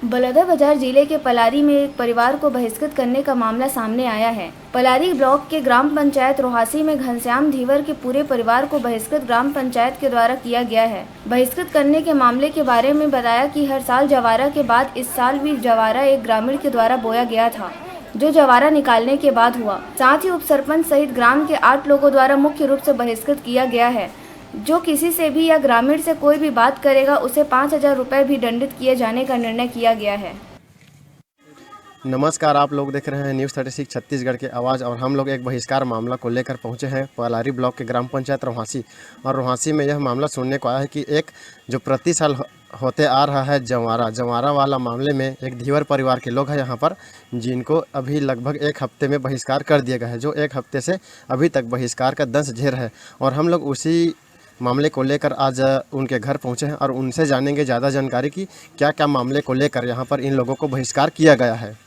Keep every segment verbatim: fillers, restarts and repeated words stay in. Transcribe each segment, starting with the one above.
बलौदाबाजार जिले के पलारी में एक परिवार को बहिष्कृत करने का मामला सामने आया है। पलारी ब्लॉक के ग्राम पंचायत रोहासी में घनश्याम धीवर के पूरे परिवार को बहिष्कृत ग्राम पंचायत के द्वारा किया गया है। बहिष्कृत करने के मामले के बारे में बताया कि हर साल जवारा के बाद इस साल भी जवारा एक ग्रामीण के द्वारा बोया गया था, जो जवारा निकालने के बाद हुआ। साथ ही उप सरपंच सहित ग्राम के आठ लोगों द्वारा मुख्य रूप से बहिष्कृत किया गया है। जो किसी से भी या ग्रामीण से कोई भी बात करेगा, उसे पाँच हजार रुपए भी दंडित किए जाने का निर्णय किया गया है। नमस्कार, आप लोग देख रहे हैं न्यूज़ थर्टी सिक्स छत्तीसगढ़ की आवाज़। और हम लोग एक बहिष्कार मामला को लेकर पहुंचे हैं पलारी ब्लॉक के ग्राम पंचायत रोहासी। और रोहासी में यह मामला सुनने को आया है कि एक जो प्रति साल हो- होते आ रहा है जंवारा, जंवारा वाला मामले में एक धीवर परिवार के लोग हैं यहाँ पर, जिनको अभी लगभग एक हफ्ते में बहिष्कार कर दिया गया है, जो एक हफ्ते से अभी तक बहिष्कार का दंश झेल रहे हैं। और हम लोग उसी मामले को लेकर आज उनके घर पहुंचे हैं और उनसे जानेंगे ज़्यादा जानकारी कि क्या क्या मामले को लेकर यहाँ पर इन लोगों को बहिष्कार किया गया है।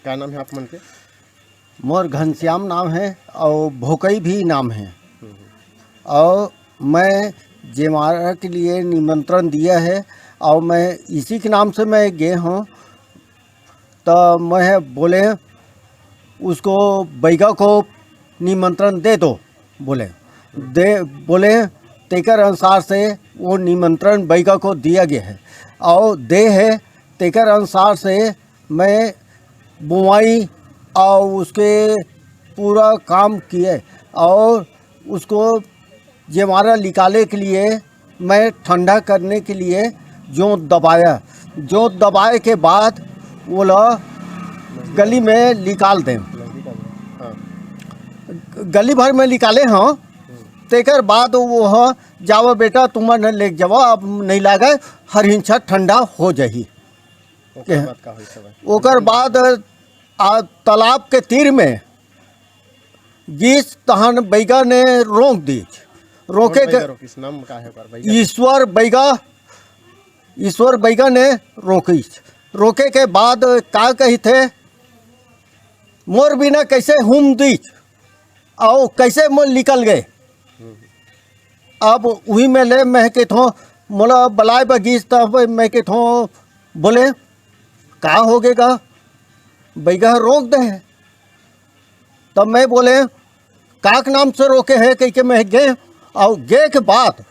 क्या नाम है आप मन के? मोर घनश्याम नाम है और भोकई भी नाम है। और मैं जंवारा के लिए निमंत्रण दिया है और मैं इसी के नाम से मैं गए हूँ। तो मैं बोले, उसको बैगा को निमंत्रण दे दो, बोले दे बोले तेकर अनुसार से वो निमंत्रण बैगा को दिया गया है और दे है। तेकर अनुसार से मैं बुआई और उसके पूरा काम किए और उसको जंवारा निकाले के लिए मैं ठंडा करने के लिए जोत दबाया। जोत दबाए के बाद वो ला गली में निकाल दें। गली भर में निकाले हों। तेकर बाद वो ह, जावा बेटा, तुमन ले जावा, अब नहीं लागे, हर हिंसा ठंडा हो जाही। ओकर बाद का होई सब? ओकर बाद आ, तालाब के तीर में गीस, तहन बैगा ने रोक दीच। रोके कौन के बैगा रोकिस? नाम का है ओकर बैगा? ईश्वर बैगा, ईश्वर बैगा ने रोकिस। रोके के बाद का कही थे, मोर बिना कैसे हुम दीच, आओ कैसे मोर निकल गए। अब उही में ले मैं के थो, मोला बलाए बगीस, तब मैं के थो बोले, का हो गे गा? बैगा रोक दे है। तब मैं बोले, काक नाम से रोके है, कह के मैं गे। और गे के बाद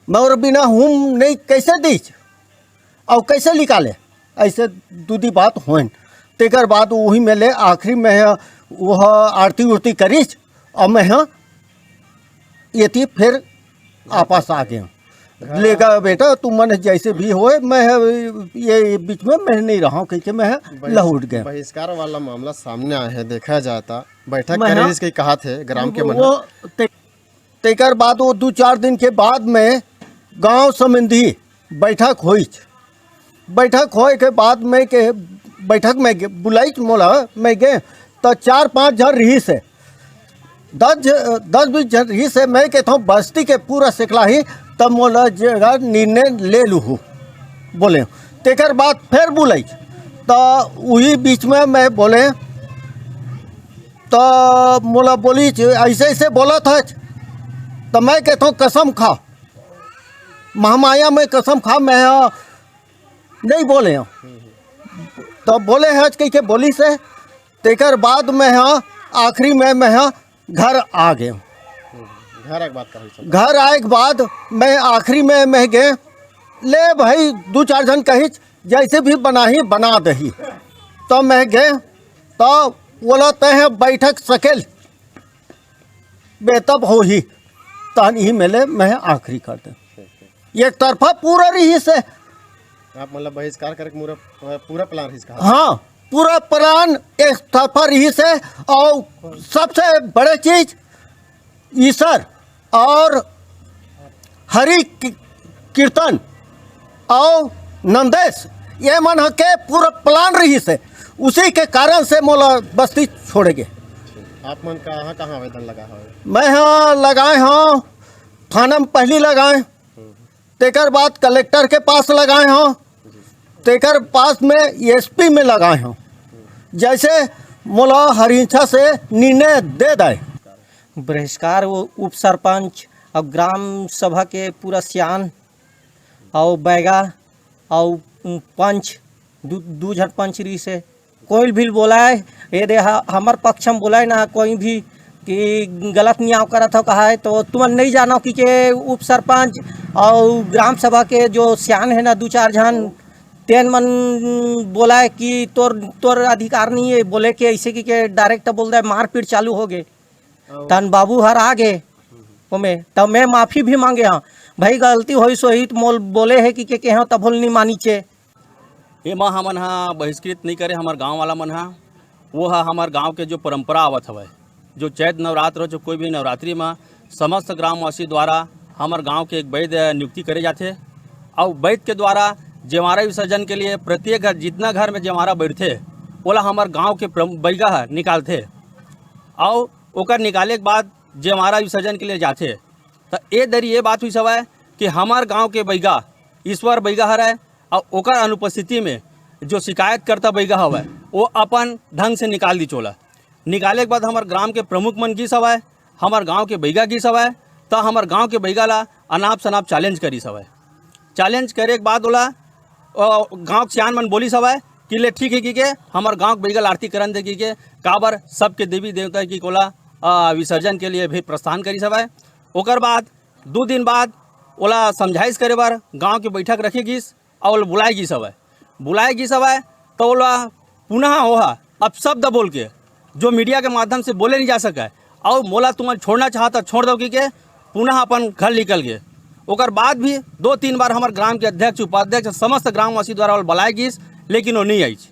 मैं और बिना हुम नहीं कैसे दीच और कैसे निकाले, ऐसे दूधी बात होइन। तेकर बाद वही में ले आखिरी में वह आरती उरती करीच और मैं हाँ ये थी फिर आपस आ गए। लेगा बेटा, तू मन जैसे भी होए, मैं ये बीच में मैं नहीं रहा हूँ, कह के मैं लहुट गए। बहिष्कार वाला मामला सामने आया है, देखा जाता बैठक मैं करे हाँ, इसके कहा थे ग्राम के मन। वो ते, तेकर बाद वो दो चार दिन के बाद में गांव संबंधी बैठक होइच। बैठक होए के बाद में के बैठक में गे- बुलाइच मोला, मैं गए तो चार पांच झन रहिस है, दस झ- दस बीस झन रहिस है। मैं कहता हूँ बस्ती के पूरा सिखला ही तब मोला जगह निर्णय ले लूहू बोले। तेकर बाद फिर बुलाइच तो वही बीच में मैं बोले तो मोला बोली ऐसे ऐसे बोला था। तो मैं कहता हूँ कसम खा, महामाया में कसम खा, मैं हाँ नहीं बोले हूँ। तो बोले हज कह के बोली से, तेकर बाद मैं हाँ आखिरी में मैं हाँ घर आ गए। घर एक बात का होई सब? घर आए के बाद मैं आखिरी में मैं गए, ले भाई दो चार जन कही जैसे भी बनाही बना दही। तो मैं गए तो बोला तय है बैठक सकेल बेतब हो ही तहन ही मिले मैं आखिरी कर दे। एक तरफा पूरा रही से आप मतलब बहिष्कार करके पूरा पूरा प्लान रहिस कहा? हाँ, पूरा प्लान एक तरफा रही से। और सबसे बड़े चीज ईश्वर और हरि की- कीर्तन और नंदेश ये मन के पूरा प्लान रही से, उसी के कारण से मोला बस्ती छोड़े गे। आप मन कहाँ कहाँ आवेदन लगा हो? मैं हाँ लगाए हूँ थाना में पहली लगाए, तेकर बाद कलेक्टर के पास लगाए हूँ, तेकर पास में एसपी में लगाए हूँ, जैसे मोला हरिंछा से निर्णय दे दे। बहिष्कार वो उप सरपंच और ग्राम सभा के पूरा सियान और बैगा और पंच, दू दू झन पंच रहिस हे, कोई भी बोलाय, ये दे ह-, हमर पक्ष में बोलाय ना कोई भी कि गलत नियाव करत हो कहा है, तो तुमन नहीं जानो कि के उप सरपंच और ग्राम सभा के जो सियान है ना, दू चार झन, तेन मन बोलाय कि तोर तोर अधिकार नहीं है बोले के, ऐसे कि के डायरेक्ट बोल दे, मारपीट चालू हो गए। तन बाबू हर आ गए ओमे, तब मैं माफी भी मांगे हाँ, भाई गलती होई सोही तो मोल बोले है कि के, के हाँ तभोल नहीं मानी चे। एमा हमन ह बहिष्कृत नइ करे हमर गांव वाला मन ह। वो ह हमर गांव के जो परंपरा आवत हवय, जो चैत नवरात्र हो, जो कोई भी नवरात्रि म समस्त ग्रामवासी द्वारा हमर गांव के एक वैद नियुक्ति करे जाथे। अउ वैद के द्वारा जेवारा विसर्जन के लिए प्रत्येक घर, जितना घर में जेवारा बैठथे, ओला हमर गांव के प्रम-, बैगा ह निकालथे। अउ ओकर निकाले के बाद जेवारा विसर्जन के लिए जाथे। त ए दरी ये बात हुई हवय कि हमर गांव के बैगा ईश्वर बैगा हरय, अउ ओकर अनुपस्थिति में जो शिकायतकर्ता बैगा हवय, वो अपन ढंग से निकाल दी चोला। निकाले के बाद हमर ग्राम के प्रमुख मन गिस हवय, हमर गांव के बैगा गिस हवय, त हमर गांव के बैगा ला अनाप शनाप चैलेंज करिस हवय। चैलेंज करे के बाद ओला, अ, गांव के सियान मन बोलिस हवय कि ले ठीक है कि के हमर गांव के बैगा ला आरती करन दे कि के, काबर सबके देवी देवता की कोला, अ, विसर्जन के लिए भी प्रस्थान करिस हवय। ओकर बाद दू दिन बाद ओला समझाइश करे बर गांव के बैठक रखे गिस अउ ओला बुलाए गिस हवय। बुलाए गिस हवय त ओला पुनः ओहा अपशब्द बोल के, जो मीडिया के माध्यम से बोले नहीं जा सकय, अउ मोला तुमन छोड़ना चाहत ह छोड़ दव कि के पुनः अपन घर निकल गे। ओकर बाद भी दो तीन बार हमर ग्राम के अध्यक्ष, उपाध्यक्ष, समस्त ग्रामवासी द्वारा ओला बुलाए गिस, लेकिन वो नहीं आइस।